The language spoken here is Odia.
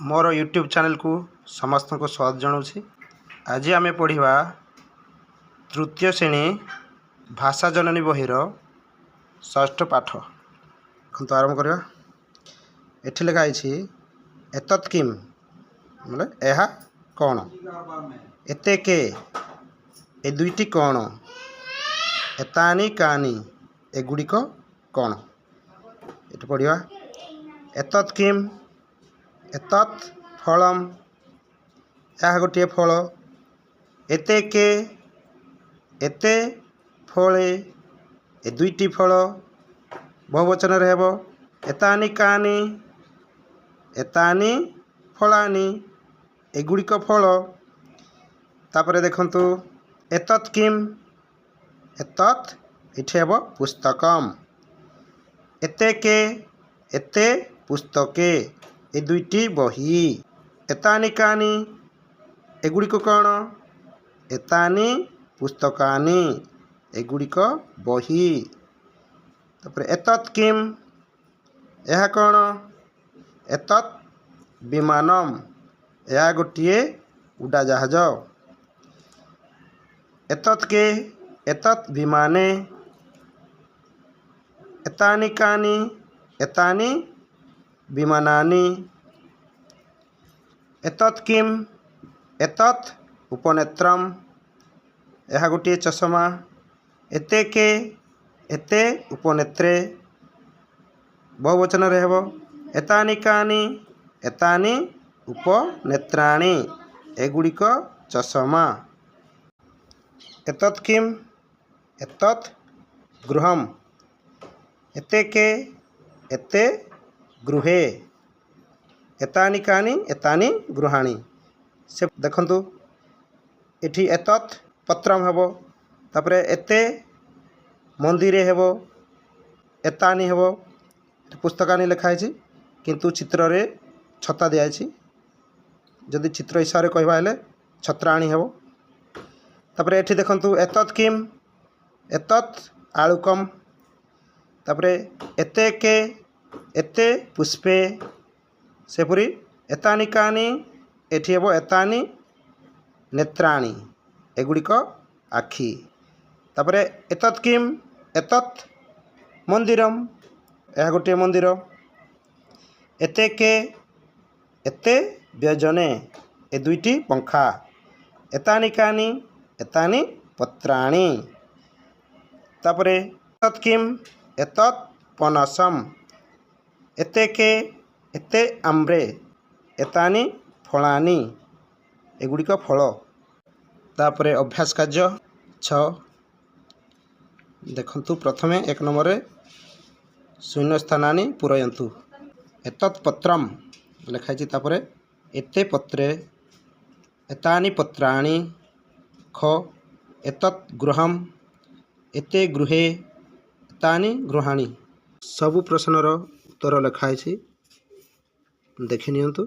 ମୋର ୟୁଟ୍ୟୁବ୍ ଚ୍ୟାନେଲ୍କୁ ସମସ୍ତଙ୍କୁ ସ୍ୱାଗତ ଜଣାଉଛି। ଆଜି ଆମେ ପଢ଼ିବା ତୃତୀୟ ଶ୍ରେଣୀ ଭାଷା ଜନନୀ ବହିର ଷଷ୍ଠ ପାଠ। ଦେଖନ୍ତୁ, ଆରମ୍ଭ କରିବା। ଏଠି ଲେଖା ହେଇଛି ଏତତ୍ କିମ୍, ମାନେ ଏହା କ'ଣ? ଏତେ କେ, ଏ ଦୁଇଟି କ'ଣ? ଏତାନି କାନି, ଏଗୁଡ଼ିକ କ'ଣ? ଏଠି ପଢ଼ିବା। ଏତତ୍ କିମ୍? ଏତତ୍ ଫଳମ୍, ଏହା ଗୋଟିଏ ଫଳ। ଏତେ କେ? ଏତେ ଫଳେ, ଏ ଦୁଇଟି ଫଳ। ବହୁବଚନରେ ହେବ ଏତାନି କାନି? ଏତାନି ଫଳାନି, ଏଗୁଡ଼ିକ ଫଳ। ତାପରେ ଦେଖନ୍ତୁ, ଏତତ୍ କିମ୍? ଏତତ୍ ଏଠି ହେବ ପୁସ୍ତକମ୍। ଏତେ କେ? ଏତେ ପୁସ୍ତକେ, ଏ ଦୁଇଟି ବହି। ଏତାନି କାନି, ଏଗୁଡ଼ିକ କ'ଣ? ଏତାନି ପୁସ୍ତକାନି, ଏଗୁଡ଼ିକ ବହି। ତାପରେ ଏତତ୍ କିମ୍, ଏହା କ'ଣ? ଏତତ୍ ବିମାନମ୍, ଏହା ଗୋଟିଏ ଉଡ଼ାଜାହାଜ। ଏତତ୍ କେ? ଏତତ୍ ବିମାନେ। ଏତାନି କାନି? ଏତାନି ବିମାନାନି। ଏତତ୍ କିମ୍? ଏତତ୍ ଉପନେତ୍ରମ୍, ଏହା ଗୋଟିଏ ଚଷମା। ଏତେ କେ? ଏତେ ଉପନେତ୍ରେ। ବହୁବଚନରେ ହେବ ଏତାନି କାନି? ଏତାନି ଉପନେତ୍ରାଣି, ଏଗୁଡ଼ିକ ଚଷମା। ଏତତ୍ କିମ୍? ଏତତ୍ ଗୃହମ୍। ଏତେ କେ? ଏତେ ଗୃହେ। ଏତାନି କାନି? ଏତାନି ଗୃହାଣି। ସେ ଦେଖନ୍ତୁ, ଏଠି ଏତତ୍ ପତ୍ରମ୍ ହେବ। ତାପରେ ଏତେ ମନ୍ଦିରେ ହେବ, ଏତାନି ହେବ। ପୁସ୍ତକାନି ଲେଖା ହେଇଛି, କିନ୍ତୁ ଚିତ୍ରରେ ଛତା ଦିଆଯାଇଛି। ଯଦି ଚିତ୍ର ହିସାବରେ କହିବା ହେଲେ ଛତ୍ରାଣୀ ହେବ। ତାପରେ ଏଠି ଦେଖନ୍ତୁ, ଏତତ୍ କିମ୍? ଏତତ୍ ଆଳୁକମ୍। ତାପରେ ଏତେ କେ? ଏତେ ପୁଷ୍ପେ। ସେପରି ଏତାନି କାନି? ଏଠି ହେବ ଏତାନି ନେତ୍ରାଣୀ, ଏଗୁଡ଼ିକ ଆଖି। ତାପରେ ଏତତ୍ କିମ୍? ଏତତ୍ ମନ୍ଦିରମ୍, ଏହା ଗୋଟିଏ ମନ୍ଦିର। ଏତେ କେ? ଏତେ ବ୍ୟଜନେ, ଏ ଦୁଇଟି ପଙ୍ଖା। ଏତାନି କାନି? ଏତାନି ପତ୍ରାଣି। ତାପରେ ଏତତ୍ କିମ୍? ଏତତ୍ ପନସମ୍। ଏତେ କେ? ଏତେ ଆମ୍ରେ। ଏତାନି ଫଳାନି, ଏଗୁଡ଼ିକ ଫଳ। ତାପରେ ଅଭ୍ୟାସ କାର୍ଯ୍ୟ 6 ଦେଖନ୍ତୁ। ପ୍ରଥମେ 1 ନମ୍ବରରେ ଶୂନ୍ୟ ସ୍ଥାନାନି ପୂରୟନ୍ତୁ। ଏତତ୍ ପତ୍ରମ୍ ଲେଖା ହେଇଛି। ତାପରେ ଏତେ ପତ୍ରେ, ଏତାନି ପତ୍ରାଣି। ଖ, ଏତତ୍ ଗୃହମ୍, ଏତେ ଗୃହେ, ଏତାନି ଗୃହାଣି। ସବୁ ପ୍ରଶ୍ନର ଉତ୍ତର ଲେଖା ହେଇଛି, ଦେଖି ନିଅନ୍ତୁ।